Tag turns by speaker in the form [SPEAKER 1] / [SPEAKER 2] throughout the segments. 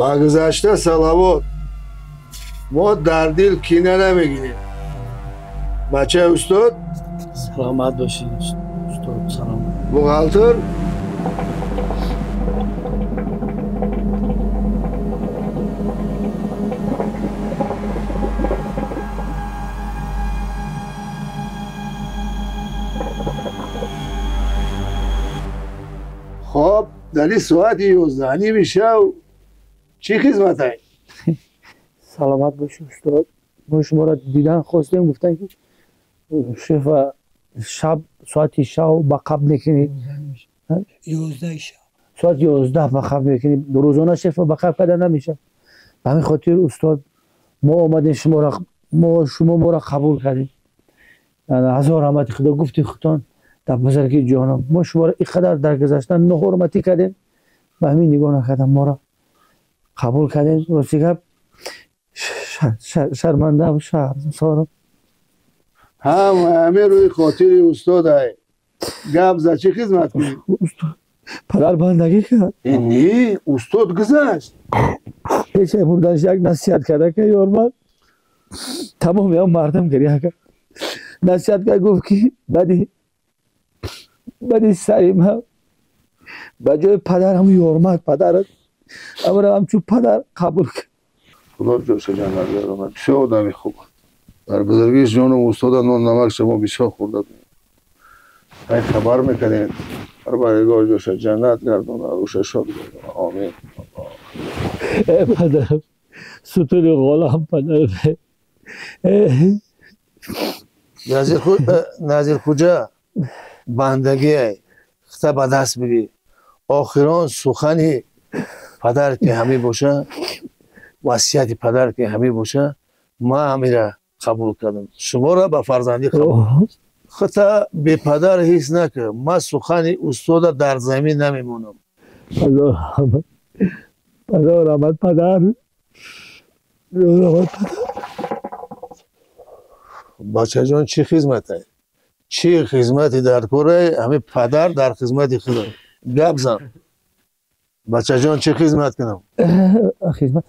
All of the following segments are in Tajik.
[SPEAKER 1] Ба гузашта салавот. Мо дар дил кина намегирем. Бачаи устод?
[SPEAKER 2] Саломат бошед, устод, салом.
[SPEAKER 1] Бухгалтер? Хоб, дар ин соати 11:30 шав чӣ хизматае?
[SPEAKER 2] Саломат бошед, устод. Мо шуморо дидан хостем, гуфтан ки шефа шаб соати шав ба қабл мекунӣ.
[SPEAKER 3] 11 шаб.
[SPEAKER 2] Соати 11 ба қабл мекунӣ. Рӯзона шефа ба қабл карда намешавад. Ба ҳамин хотир устод мо омадем шуморо, мо шумо моро қабул кардем. Ҳазор раҳмати Худо гуфти худтон дар бузургии ҷонам. Мо шуморо ин қадар дар гузаштан ноҳурматӣ кардем, ба ҳамин нигоҳ накардам, моро қабул кардем. Рости гап шармандаам, шармсорам.
[SPEAKER 1] Ҳам ҳамин рӯи хотири устодай. Гап за чӣ хизмат кунӣ?
[SPEAKER 2] Устод падар бандагӣ кард.
[SPEAKER 1] Не, устод гузашт.
[SPEAKER 2] Пешаи мурданаш як насиҳат карда ки ёрман тамоми он мардум гиря кард. Насиҳат кард, гуфт ки баъди сари ман ба ҷои падарам ёрмат падарат амро ҳамчун падар қабул кард.
[SPEAKER 1] Худо ҷоша ҷаннат гардонад. Бисёр одами хуб. Дар бузургии ҷонум устода нон намак шумо бисёр хӯрда будем. Ай хабар мекардем. Парвардигор ҷоша ҷаннат гардонад, рӯша шод гардонад. Омин.
[SPEAKER 2] Э падарам, сутуни ғолам падарам.
[SPEAKER 1] Назир хуҷа бандагие хита ба даст бигир. Охирон сухани падар ки ҳамин боша, васияти падар ки ҳамин боша, ман ҳамира қабул кардам. Шуморо ба фарзандӣ қабул. Хита бепадар ҳис накар. Ман сухани устода дар замин намемонам.
[SPEAKER 2] Падар раҳмат, падар. Раҳмат, падар.
[SPEAKER 1] Бачаҷон, чӣ хизмате? Чӣ хизмати дар коре? Ҳамин падар дар хизмати худо. Гап зан. Бачаҷон, чӣ хизмат кунам?
[SPEAKER 2] Хизмат.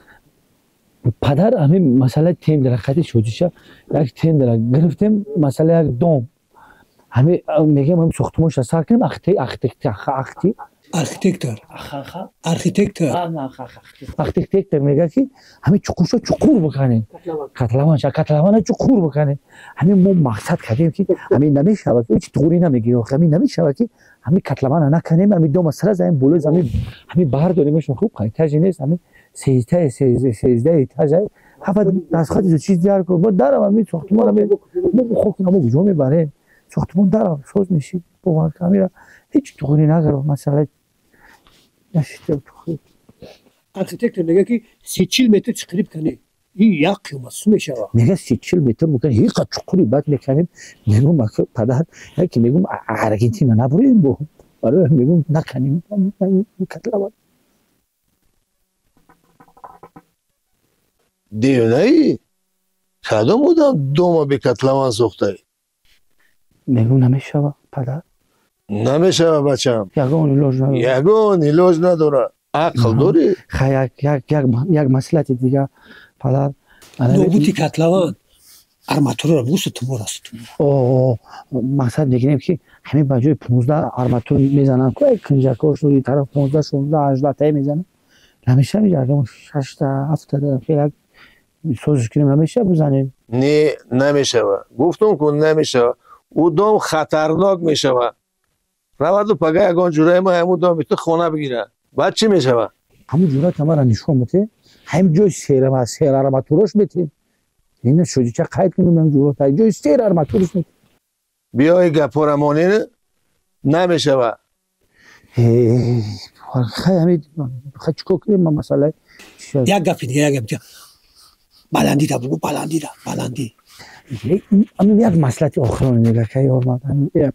[SPEAKER 2] Падар ҳамин масъалаи тендера қати шудиша як тендера гирифтем, масъала як дом. Ҳамин мегӯям ҳамин сохтмонша сар кунем,
[SPEAKER 3] архитектор. Архитектор.
[SPEAKER 2] Архитектор мегӯяд ки ҳамин чуқурша чуқур биканем. Котлованша, котлована чуқур биканем. Ҳамин мо мақсад кардем ки ҳамин намешавад, ҳеҷ туғрӣ намегирем, ҳамин намешавад ки ҳамин котлована наканем, ҳамин дома сара замин болои замин ҳамин бардоремаш, хуб этажи нест, ҳамин 13 этажа. Ҳафт дастхати чиз дигар кун. Мо дарам ҳамин сохтмон ҳамин мо хок мо куҷо мебарем? Сохтмон дарам соз мешид. Бовар кун ҳамира ҳеҷ туғрӣ нагирифт масъала.
[SPEAKER 3] Архитектор мегӯяд ки 30-40 метр чуқурӣ биканӣ. Ин як қиёмат су мешавад.
[SPEAKER 2] Мегӯяд 30-40 метр биканӣ, ҳеҷ қад чуқурӣ бад меканем. Мегӯм падар, яке мегӯм Аргентина набурем бо. Барои мегӯм наканем котлован.
[SPEAKER 1] Девонаӣ? Кадом одам дома бе котлован сохтаӣ?
[SPEAKER 2] Мегӯм намешавад падар.
[SPEAKER 1] Намешавад бачам.
[SPEAKER 2] Ягон илоҷ надорад.
[SPEAKER 1] Ягон илоҷ надорад. Ақл дорӣ?
[SPEAKER 2] Хай, як маслиҳати дигар падар.
[SPEAKER 3] Нобути котлован арматураро бигӯ сутумор аст.
[SPEAKER 2] Мақсад мекунем ки ҳамин ба ҷои 15 арматур мезананд, ку кинҷакош рӯи тараф 15, 16, 18 тае мезананд. Намешавад ягон 6 та 7 та як созиш кунем, намешавад бизанем?
[SPEAKER 1] Не, намешавад. Гуфтум ку намешавад. Ӯ дом хатарнок мешавад. Раваду пага ягон ҷураи ма ҳамун доми ту хона бигирад. Баъд чӣ мешавад?
[SPEAKER 2] Ҳамун ҷурат ҳамаро нишон бите, ҳамин ҷои сер арматурош метем. Ина шудича қайд кунем ҳамин ҷурат, ҷои сер арматурош метем.
[SPEAKER 1] Биё ин гапҳоро монем, Намешава.
[SPEAKER 2] Чикор кунем масъала?
[SPEAKER 3] Як гапи дига, як гапи дига. Баландида бугу, баландида, баландӣ.
[SPEAKER 2] Ҳамин як маслиҳати охирон мега ка ёрмад,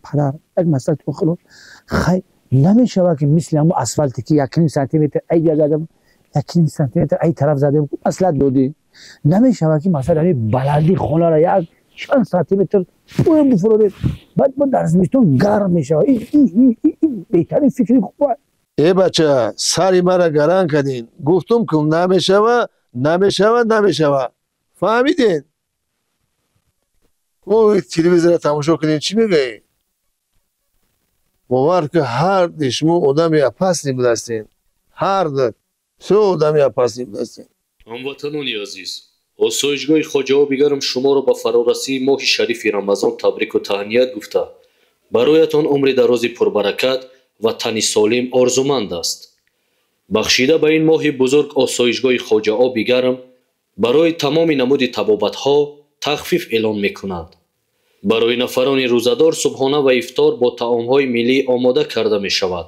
[SPEAKER 2] падар, як маслиҳати охирон. Хай намешава ки мисли ҳамун асфалте ки 1.5 сантиметр ай ҷа задем, 1.5 сантиметр ай тараф задем, маслиҳат додӣ. Намешава ки масалан ҳамин баландии хонаро як чанд сантиметр поён бифурорем, баъд мо дар зимистон гарм мешава. Беҳтарин фикри хуб.
[SPEAKER 1] Э бача, сари мара гаран кардин. Гуфтум ки намешава, намешава, намешава. Фаҳмидин? Ой, телевизорро тамошо кунед, чӣ мегӯед? Бовар ки ҳарди шумо одами опасный будастед. Ҳарду се одами опасный будастед.
[SPEAKER 4] Ҳамватанони азиз, осоишгоҳи Хоҷаоби Гарм шуморо ба фарорасии моҳи шарифи Рамазон табрику таҳният гуфта, бароятон умри дарози пурбаракат ва тани солим орзуманд аст. Бахшида ба ин моҳи бузург осоишгоҳи Хоҷаоби Гарм барои тамоми намуди табобатҳо тахфиф эълон мекунад. Барои нафарони рӯзадор субҳона ва ифтор бо таомҳои миллӣ омода карда мешавад.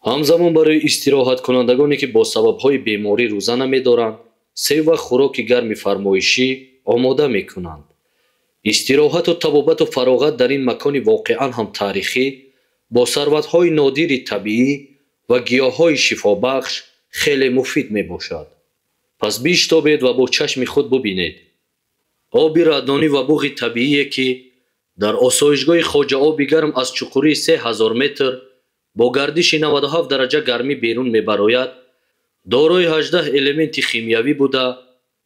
[SPEAKER 4] Ҳамзамон барои истироҳаткунандагоне ки бо сабабҳои беморӣ рӯза намедоранд, се вақт хӯроки гарми фармоишӣ омода мекунанд. Истироҳату табобату фароғат дар ин макони воқеан ҳам таърихӣ бо сарватҳои нодири табиӣ ва гиёҳҳои шифобахш хеле муфид мебошад. Пас биштобед ва бо чашми худ бубинед. Оби раъдонӣ ва буғи табиие ки дар осоишгоҳи Хоҷаоби Гарм аз чуқурии 3000 метр бо гардиши 97 дараҷа гармӣ берун мебарояд, дорои 18 элементи химиявӣ буда,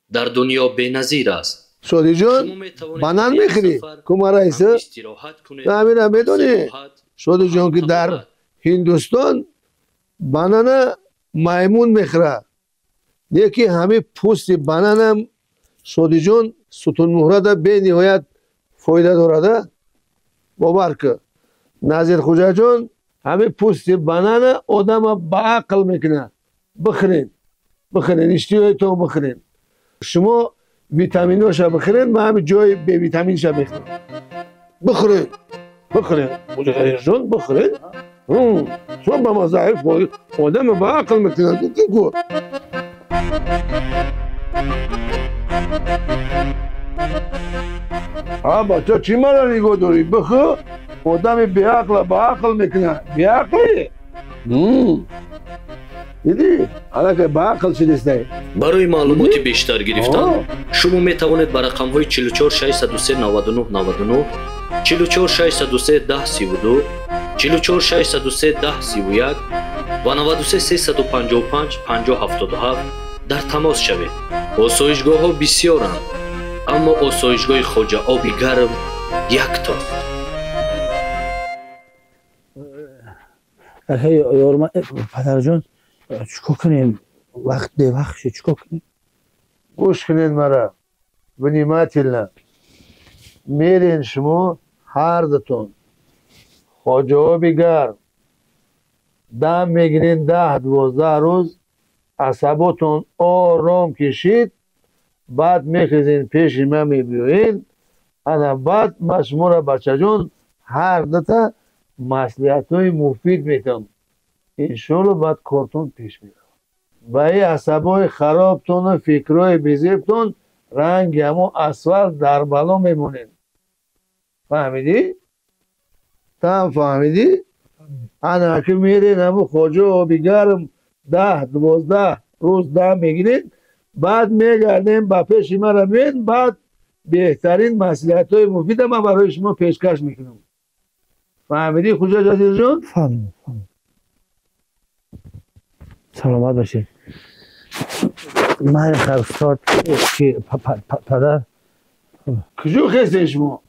[SPEAKER 4] дар дунё беназир аст.
[SPEAKER 1] Шодиҷон, банан мехӯрӣ? Кумараиса? Ҳамина медонӣ? Шодиҷон, ки дар Ҳиндустон банана маймун мехӯрад. Яки ҳамин пӯсти бананам Шодиҷон сутунмуҳрада бениҳоят фоида дорада. Бовар кун, Назирхуҷаҷон, ҳамин пӯсти банана одама ба ақл мекунад. Бихӯред, бихӯред, иштиҳоятон бихӯред. Шумо витаминоша бихӯред, ман ҳамин ҷои бевитаминша мехӯрам. Бихӯред, бихӯред, Хуҷаҷон, бихӯред. Шумо ба мазаи одама ба ақл мекунад. Гу. А бача, чӣ мара нигоҳ дорӣ? Бихӯр, одами беақла ба ақл мекунад. Беақлӣ? Дидӣ? Аллакай ба ақл шидистай.
[SPEAKER 4] Барои маълумоти бештар гирифтан шумо метавонед ба рақамҳои 44 603 99 99, 44 603 10 32, 44 603 10 31 ва 93 355 50 77 дар тамос шавед. Осоишгоҳҳо бисёранд, аммо осоишгоҳи Хоҷаоби Гарм яктост.
[SPEAKER 2] Падарҷон, чикор кунем? Вақт бевақт шуд, чикор кунем?
[SPEAKER 1] Гӯш кунед мара внимательно. Мерен шумо ҳардутон Хоҷаоби Гарм дам мегирен 10-12 рӯз, асаботон ором кишид, баъд мехезен пеши ман мебиёен. Ана баъд ман шуморо бачаҷон ҳар дута маслиҳатҳои муфид метавам. Иншоалло баъд кортон пеш меравад. Ба ин асабҳои харобтону фикрҳои безебтон ранги ҳамон асфалт дар бало мемонед. Фаҳмидӣ? Там фаҳмидӣ? Ана ки мерен ҳамон Хоҷаоби Гарм 10-12 рӯз дам мегиред, баъд мегардем ба пеши мара меед, баъд беҳтарин маслиҳатҳои муфида ман барои шумо пешкаш мекунам. Фаҳмидӣ, Хуҷа Ҷазирҷон?
[SPEAKER 2] Фаҳмидам. Саломат бошед. Ман устод ки падар.
[SPEAKER 1] Куҷо хестед шумо?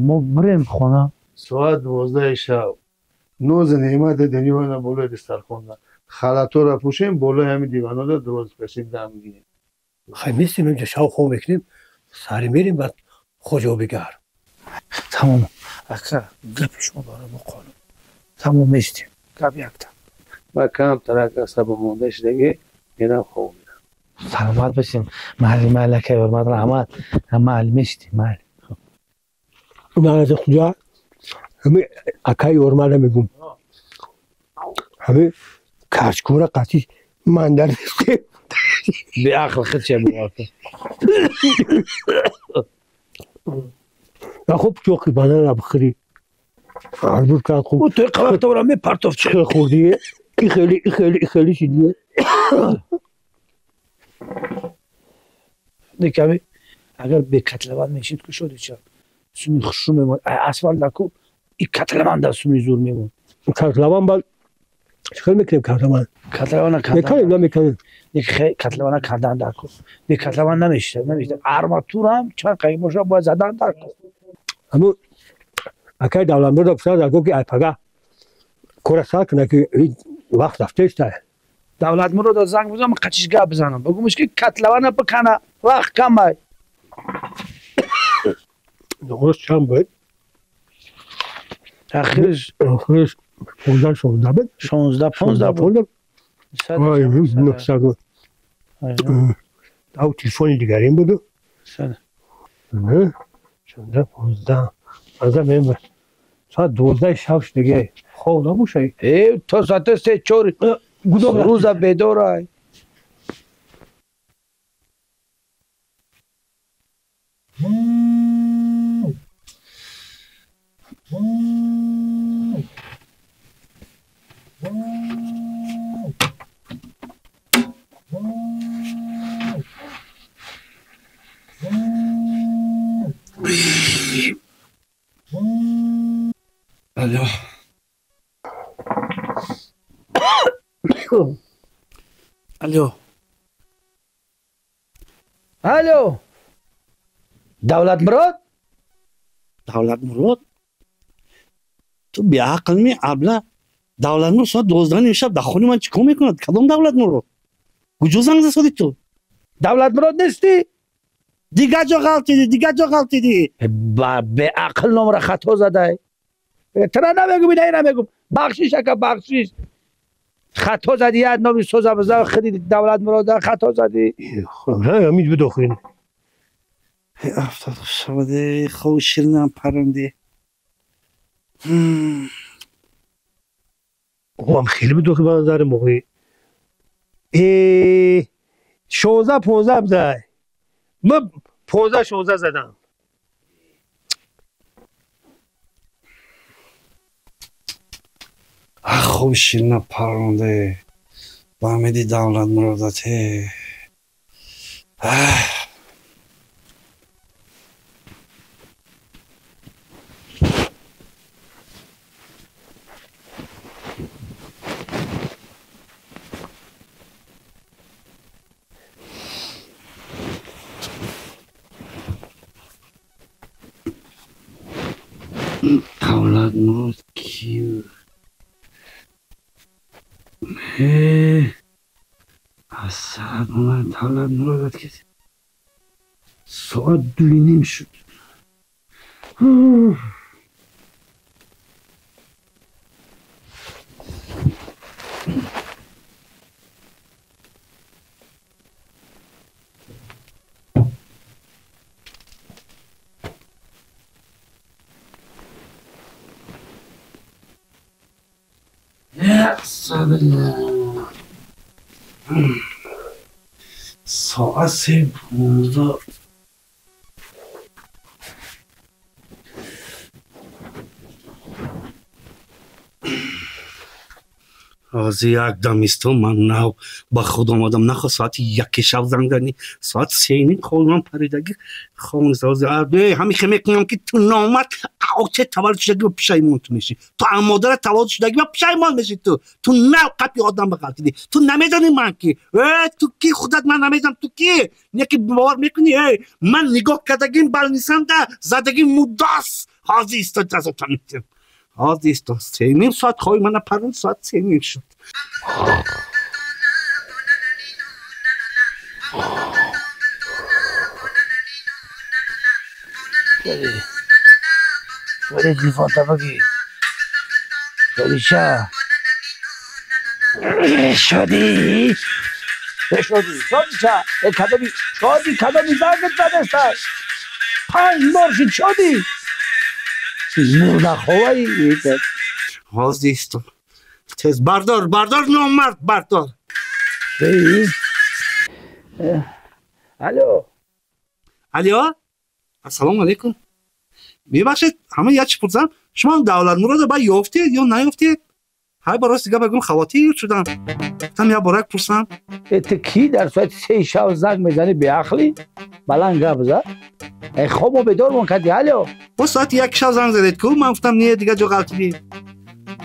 [SPEAKER 2] Мо бирем хона.
[SPEAKER 1] Соат 12 шаб. Нозу неъмати дунёна болои дастархона. Халатҳоро пӯшем, болои ҳамин диванода дроз кашем, дам мегирем.
[SPEAKER 3] Хай местем инҷа, шав хоб мекунем, сари мерем баъд Хоҷаоби Гарм.
[SPEAKER 2] Тамом. Ака, гапи шумо барои мо қонун. Тамом местем. Гап якта.
[SPEAKER 1] Ман камтарак асабо монда шудагӣ, мерам хоб мерам.
[SPEAKER 2] Саломат бошем. Майли, майли, ака Ёрмад, раҳмат. Майли, местем, майли.
[SPEAKER 3] Ман аз Хуҷа ҳамин акаи Ёрмада мегӯм. Ҳамин карчкора қатӣ мандар
[SPEAKER 2] беақл худша бовар кун.
[SPEAKER 3] Хуб чоқи банана бихӯрӣ. Арбуз кан хуб.
[SPEAKER 2] Ӯ той қабақтовра мепартоф
[SPEAKER 3] чӣ хӯрдӣ? И хеле и хеле и хеле шидӣ.
[SPEAKER 2] Диками агар бе котлован мешид ку шоди ча. Суми хушу мемон. Асфалт наку и котлован да суми зур мемон.
[SPEAKER 3] Котлован бал чикор мекунем котлован?
[SPEAKER 2] Котлована кардан.
[SPEAKER 3] Мекунем намекунем.
[SPEAKER 2] Котлована кардан даркор. Бе котлован намешта, намешта. Арматурам чанд қайм боша бояд задан даркор.
[SPEAKER 3] Ҳамун акай давлатмурод писар дар гуфт ки ай пага кора сар кунад ки вақт рафтеста.
[SPEAKER 2] Давлатмурод занг бизанам, қачиш гап бизанам. Бигӯмш ки котлована бикана, вақт камай.
[SPEAKER 3] Дуруст чанд буд?
[SPEAKER 2] Ахирш
[SPEAKER 3] 15 16 буд.
[SPEAKER 2] 16 15 буд.
[SPEAKER 3] Ой, 900. Ав телефони дигарим буду. 16 15 15 мембер. Соат 12 шаб шудагӣ. Хоб набошай.
[SPEAKER 2] Э, то соати 3 4 рӯза бедорай.
[SPEAKER 5] Алло.
[SPEAKER 2] Алло. Алло. Давлатмурод?
[SPEAKER 5] Давлатмурод? Ту беақлми, абла? Давлатмурод соат 12 шаб дар хонаи ман чӣ кор мекунад? Кадом Давлатмурод? Куҷо занг засодӣ ту?
[SPEAKER 2] Давлатмурод нестӣ?
[SPEAKER 5] Дигар ҷо ғалтидӣ, дигар ҷо ғалтидӣ.
[SPEAKER 2] Беақл номра хато задай. Тра намегум, ина намегум. Бахшиш ака, бахшиш. Хато задӣ, як номи соза бизан, худи Давлатмурод хато задӣ.
[SPEAKER 3] Ҳамин буд охирин.
[SPEAKER 5] Афтод хушомаде, хоб ширинам паронди.
[SPEAKER 3] Ӯам хеле буд охир ба назари моҳӣ. 16 15 бзай. Ман 15 16 задам.
[SPEAKER 5] Хоб ширина паронде. Ба умеди Давлатмуродате. Давлатмурод кӣ? Аз омад Давлатмуродат ки соат 2:30 шуд. Соат 3:15. Ҳозир як дам исто, ман нав ба худ омадам. Нахо соати 1 шаб занг задӣ, соат 3:30 хоби ман паридагӣ хоб нест. Ҳозир ҳамин хел мекунам ки ту номард оче таваллуд шудагӣ ва пушаймон ту мешӣ. Ту модарат таваллуд шудагӣ ва пушаймон мешӣ ту. Ту нав қапи одам ба ғалтидӣ. Ту намедонӣ ман ки. Ту ки худат ман намедонам ту ки. Не ки бовар мекунӣ? Ман нигоҳ кардагим балнисанда задагим муддас. Ҳозир исто ҷазотам метиҳам. Ҳозир исто 3:30 соат хоби мана паронд, соат 3:30 шуд.
[SPEAKER 2] Вали телефон табаги. Шодиша. Шоди. Шоди. Шодиша. Кадоми шоди кадоми зангат задеста. 5 бор шуд шоди. Мурдаховаи.
[SPEAKER 5] Ҳозир исто. Тез бардор, бардор, номард, бардор.
[SPEAKER 2] Алло.
[SPEAKER 5] Алло, ассалому алайкум. Мебахшед, ҳама як чӣ пурсам, шумо Давлатмуродо ба ёфтед ё наёфтед? Ҳай, ба рости гап бигӯм, хавотир шудам, гуфтам як борак пурсам.
[SPEAKER 2] Ту кӣ дар соати 3 шаб занг мезанӣ? Беақлӣ, баланд гап зад. Хобо бедормон кардӣ. Алло.
[SPEAKER 5] Бо соати 1 шаб занг задед ку, ман гуфтам не, дигар ҷо ғалтидӣ.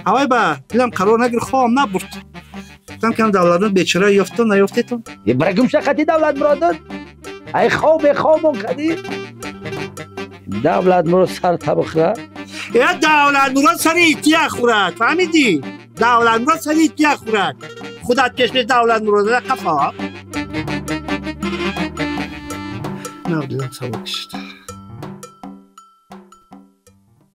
[SPEAKER 5] Ҳавай ба дилам қарор нагир, хобам набурд. Гуфтам кам Давлатмурод бечора ёфту наёфтетон.
[SPEAKER 2] Бира гум ша қати Давлатмуродон. Ай, хоб бехобмон кардӣ. Давлатмурод сар табихӯра.
[SPEAKER 5] Э, Давлатмурод сари ития хӯрад, фаҳмидӣ? Давлатмурод сари ития хӯрад. Худат кешмеш Давлатмурод қафо. Нав дилам сабук шуд.